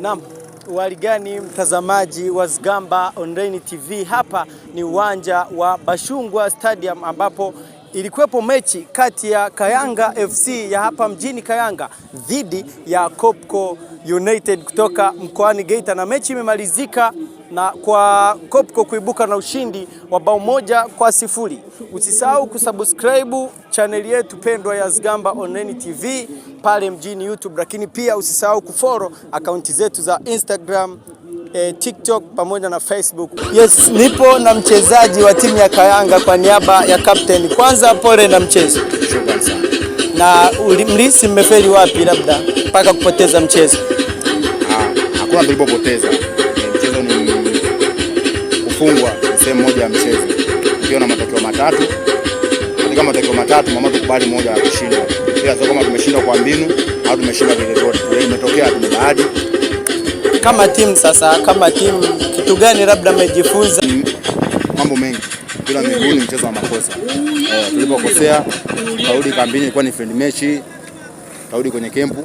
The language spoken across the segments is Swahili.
Naam, uhali gani mtazamaji wa Zgamba Online TV, hapa ni uwanja wa Bashungwa Stadium ambapo ilikuwepo mechi kati ya Kayanga FC ya hapa mjini Kayanga dhidi ya Copco United kutoka mkoani Geita, na mechi imemalizika na kwa Copco kuibuka na ushindi wa bao 1-0. Usisahau kusubscribe chaneli yetu pendwa ya Zgamba Online TV pale mjini YouTube, lakini pia usisahau kufollow akaunti zetu za Instagram, TikTok pamoja na Facebook. Yes, nipo na mchezaji wa timu ya Kayanga kwa niaba ya captain. Kwanza pole na mchezo. Shukrani sana. Na mlihisi mmefeli wapi labda mpaka kupoteza mchezo? Hakuna tulipopoteza. Mchezo ni kufungwa sehemu moja ya mchezo. Ukiwa na matokeo matatu, katika matokeo matatu mama tukubali moja ya kushinda. Ila sio kama tumeshinda kwa mbinu au tumeshinda vile vyote. Imetokea tumebahati. Kama timu sasa, kama timu kitu gani labda mmejifunza? Mambo mengi. Mpira miguu ni mchezo wa makosa. Tulipokosea karudi kambini, ilikuwa ni friend match. Karudi kwenye kempu,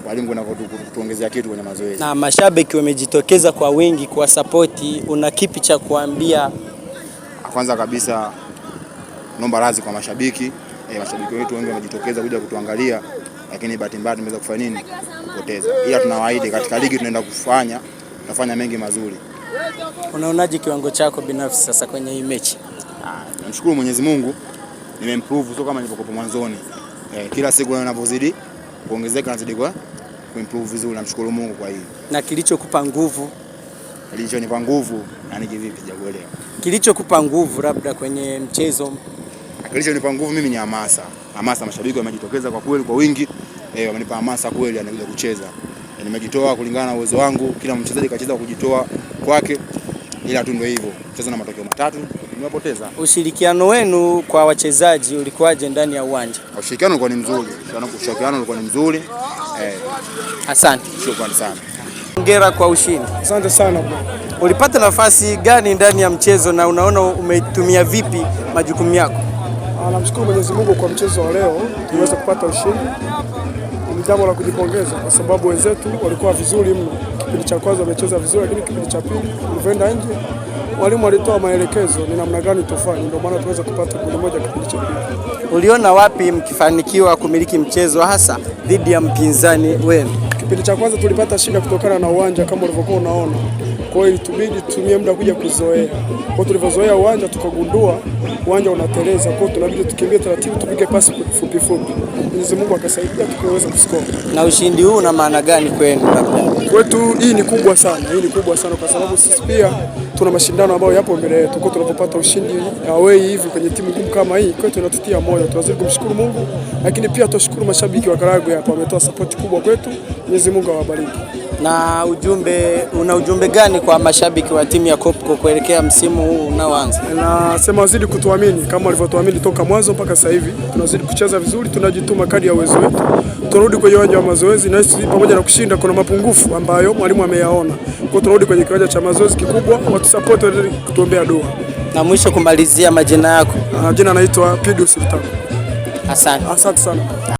walimu kuna kutuongezea kitu kwenye mazoezi. Na mashabiki wamejitokeza kwa wingi kwa sapoti, una kipi cha kuambia? Kwanza kabisa naomba radhi kwa mashabiki. Mashabiki wetu wengi wamejitokeza kuja kutuangalia, lakini bahati mbaya tumeweza kufanya nini? Kupoteza. Ila tunawaahidi katika ligi tunaenda kufanya, tutafanya mengi mazuri. Unaonaje kiwango chako binafsi sasa kwenye hii mechi? Namshukuru Mwenyezi Mungu nimeimprove, sio kama nilivyokuwa mwanzoni. Kila siku ninavyozidi kuongezeka nazidi kwa kuimprove vizuri, namshukuru Mungu kwa hiyo. Na kilichokupa nguvu? Kilichonipa nguvu yani kivipi? Sijakuelewa. Kilichokupa nguvu labda kwenye mchezo? Kilichonipa nguvu mimi ni hamasa. Hamasa, mashabiki wamejitokeza kwa kweli kwa wingi. Wamenipa hamasa kweli anakuja kucheza. Nimejitoa kulingana na uwezo wangu, kila mchezaji kacheza kujitoa kwake. Ila tu ndio hivyo. Mchezo na matokeo matatu tumepoteza. Ushirikiano wenu kwa wachezaji ulikuwaje ndani ya uwanja? Ushirikiano ulikuwa ni mzuri. Ushirikiano ulikuwa ni mzuri. Asante. Shukrani sana. Hongera kwa ushindi. Asante sana bro. Ulipata nafasi gani ndani ya mchezo na unaona umeitumia vipi majukumu yako? Namshukuru Mwenyezi Mungu kwa mchezo wa leo tuliweza kupata ushindi. Ni jambo la kujipongeza kwa sababu wenzetu walikuwa vizuri mno. Kipindi cha kwanza wamecheza vizuri, lakini kipindi cha pili tulivyoenda nje walimu walitoa maelekezo ni namna gani tufanye, ndio maana tuweza kupata goli moja kipindi cha pili. Uliona wapi mkifanikiwa kumiliki mchezo hasa dhidi ya mpinzani wenu? Kipindi cha kwanza tulipata shida kutokana na uwanja kama ulivyokuwa unaona. Kwa hiyo ilitubidi tutumie muda kuja kuzoea. Kwa hiyo tulivyozoea uwanja tukagundua uwanja unateleza, kwa hiyo tunabidi tukimbie taratibu, tupige pasi fupi fupi. Mwenyezi Mungu akasaidia tukaweza kuscore. Na ushindi huu una maana gani kwenu labda? Kwetu hii ni kubwa sana, hii ni kubwa sana kwa sababu sisi pia tuna mashindano ambayo yapo mbele yetu. Kwa tunapopata ushindi away hivi kwenye timu ngumu kama hii, kwetu inatutia moyo. Tunazidi kumshukuru Mungu, lakini pia tushukuru mashabiki wa Karagwe hapa, wametoa support kubwa kwetu. Mwenyezi Mungu awabariki. Na ujumbe, una ujumbe gani kwa mashabiki wa timu ya Copco kuelekea msimu huu unaoanza? Nasema wazidi kutuamini kama walivyotuamini toka mwanzo mpaka sasa hivi. Tunazidi kucheza vizuri, tunajituma kadri ya uwezo wetu. Tunarudi kwenye uwanja wa mazoezi na sisi pamoja na kushinda kuna mapungufu ambayo mwalimu ameyaona. Kwa hiyo tunarudi kwenye kiwanja cha mazoezi kikubwa, watusupport, waendelee kutuombea dua. Na mwisho kumalizia majina yako? Jina naitwa Pidus Lutako. Asante. Asante sana.